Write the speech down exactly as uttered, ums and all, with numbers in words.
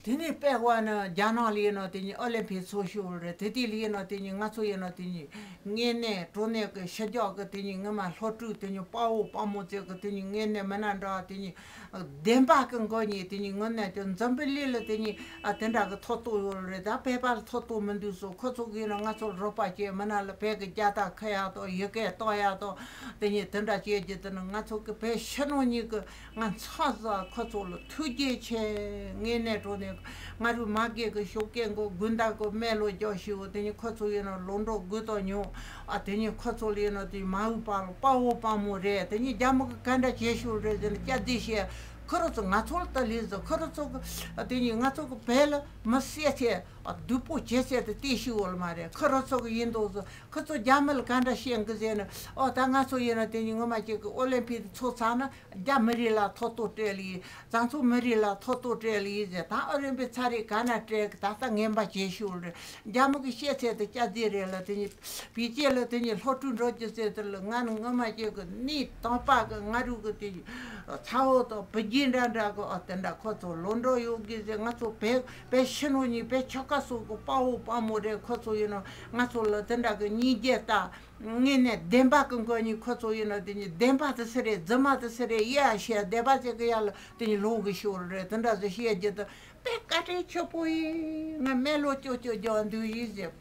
དེ་ནས་དཔེ་བ་ནི་རྒྱ་ནག་ལ་ཡིན་ནོ་དེ་ཉིད་ཨོ་ལིམ་ཕིག་ཚོགས་ཞུགས་རེད། དེ་དུས་ལ་ཡིན་ནོ་དེ་ཉིད་ང་ཚོ་ཡིན་ནོ་དེ་ཉིད་དངོས་གནས་དྲང་གནས་ཀྱི་ཕྱི་རྒྱལ་གྱི་དེ་ཉིད་ངོ་མ་སློབ་ཕྲུག་དེ་ཉིད་དཔའ་བོ་དཔའ་མོ་ཚོ་གི་དེ་ཉིད་དངོས་གནས་མི་སྣ་འདྲ་བ་དེ་ཉིད་བདེན་པ་གི་མགོ་ཉིད་དེ་ཉིད་དངོས་གནས་དེ་འཛམ་བུ་གླིང་ལ་དེ་ཉིད་ཨ་དེ་འདྲ་གི་ཐོབ་ཐང་ཡོད་རེད། ད་བོད་པ་ལ་ཐོབ་ཐང་མི་འདུག་སོ། ཁོ་ཚོ་གི་ཡིན་ནོ་ང་ཚོ་རོགས་པ་བྱས་མི་སྣ་ལ་བོད་ཀྱི་རྒྱལ་དར་འཁྱེར་ཡག་དང་ཡི་གེ་གཏོང་ཡག་དང་དེ་ཉིད་དེ་འདྲ་བྱས་རྒྱུ་དེ་ནི་ང་ཚོ་གི་བོད་ཕྱི་ནང་གཉིས་ཀྱི་ང་མཚམས་བཞག་ཁོ་ཚོ་ལ་ཐུགས་རྗེ་ཆེ། ངས་ནས་གྲོགས་ནས་ང་རུ་མ་སྒེར་གི་ཤོག་སྐད་མགོ་དགུན་ཟླ་གི་སྨན་ལོ་རྒྱག་ཤིའོ། དེ་ནི་ཁོ་ཚོ་ཡིན་ནོ་ལོ་འགྲོ་དགུ་དང་ཉོ། ཨ་དེ་ནི་ཁོ་ཚོ་ལ་ཡིན་ནོ་དེ་མ་འུ་པ་ལོ་དཔའ་བོ་དཔའ་མོ་རེད། དེ་ནི་རྒྱ་མི་གི་ག་འདྲ་བྱེད་ཤུལ་རེད་ཟེར་ནས་སྐྱ་རྫི་བཤད། ཁོ་རུ་ཚོ་ང་ཚོ་ལ་ད་ལི་ཟེར། ཁོ་རུ་ཚོ་གི་དེ་ནི་ང་ཚོ་གི་བལ་ལ་མི་བསད་ཚེ་སྡུག་པོ་བྱེད་ཚེ་དེ་བལྟས་ཤིའོ་ལ་མ་རེད། ཁོ་རུ་ཚོ་གི་ཡིན་དོ་ཟེར། ཁོ་ཚོ་རྒྱ་མི་ལ་ག་འདྲ་བཤད་གི་ཟེར་ནས། ཨོ་ད་ང་ཚོ་ཡིན་ནོ་དེ་ནི་ངོ་མ་ཅིག་གི་ཨོ་ལིམ་ཕིག་ཚོགས་ཚར་ན། རྒྱ་མི་རིགས་ལ་ཐོབ་ཐང་སྤྲད་ལེ་ཡིན། བཟའ་ཚང་མི་རིགས་ལ་ཐོབ་ཐང་སྤྲད་ལེ་ཡིན་ཟེར། ད་ཨོ་རིམ་པའི་ཚ་རེ་ག་ན་སྤྲད་གི་ད་ལྟ་ངན་པ་བྱེད་ཤུལ་རེད། རྒྱ་མི་གི་བཤད་ཚད་དེ་སྐྱ་རྫི་རེད་ལ། དེ་ཉིད་བི་ཅེ་ལ་དེ་ཉིད་སློབ་ཕྲུག་འགྲོ་རྒྱུ་ཟེར་དེ་ལ་ང་ནི་ངོ་མ་སྐྱེ་གི་གནས་དང་པ་གི་ང་རུ་གི་དེ་ཚ་བོ་དང་བུ་རྒྱུད་འདྲ་འདྲ་གི་ཨ་དེ་འདྲ་ཁོ་ཚོ་ལོ་འགྲོ་ཡོད་གི་ཟེར། ང་ཚོ་བོད་བོད་ཕྱི་ནང་གཉིས་བོད་ཆོལ་ཁ་སོགས་གི་དཔའ་བོ་དཔའ་མོ་རེད། ཁོ་ཚོ་ཡིན་ནོ་ང་ཚོ་ལ་དེ་འདྲ་གི་སྙིང་རྗེ་ལྟ། དངོས་གནས་བདེན་པ་གི་མགོ་ནས་ཁོ་ཚོ་ཡིན་ན་དེ་ནི་བདེན་པ་དེ་སུ་རེད། རྫུན་མ་དེ་སུ་རེད། ཡ་ཤེས་བདེན་པ་ཅིག་གི་ཡ་ལ་དེ་ནི་ལོག་གི་ཤོར་རེད། དེ་འདྲ་ཟེར་བཤད་རྒྱུ་དེ་དཔེ་བཀའ་དྲིན་ཆེ་པོ་ཡིན། ང་སྨན་ལོ་ཅོ་ཅོ་རྒྱག་འདུག་ཡིན་ཟེར།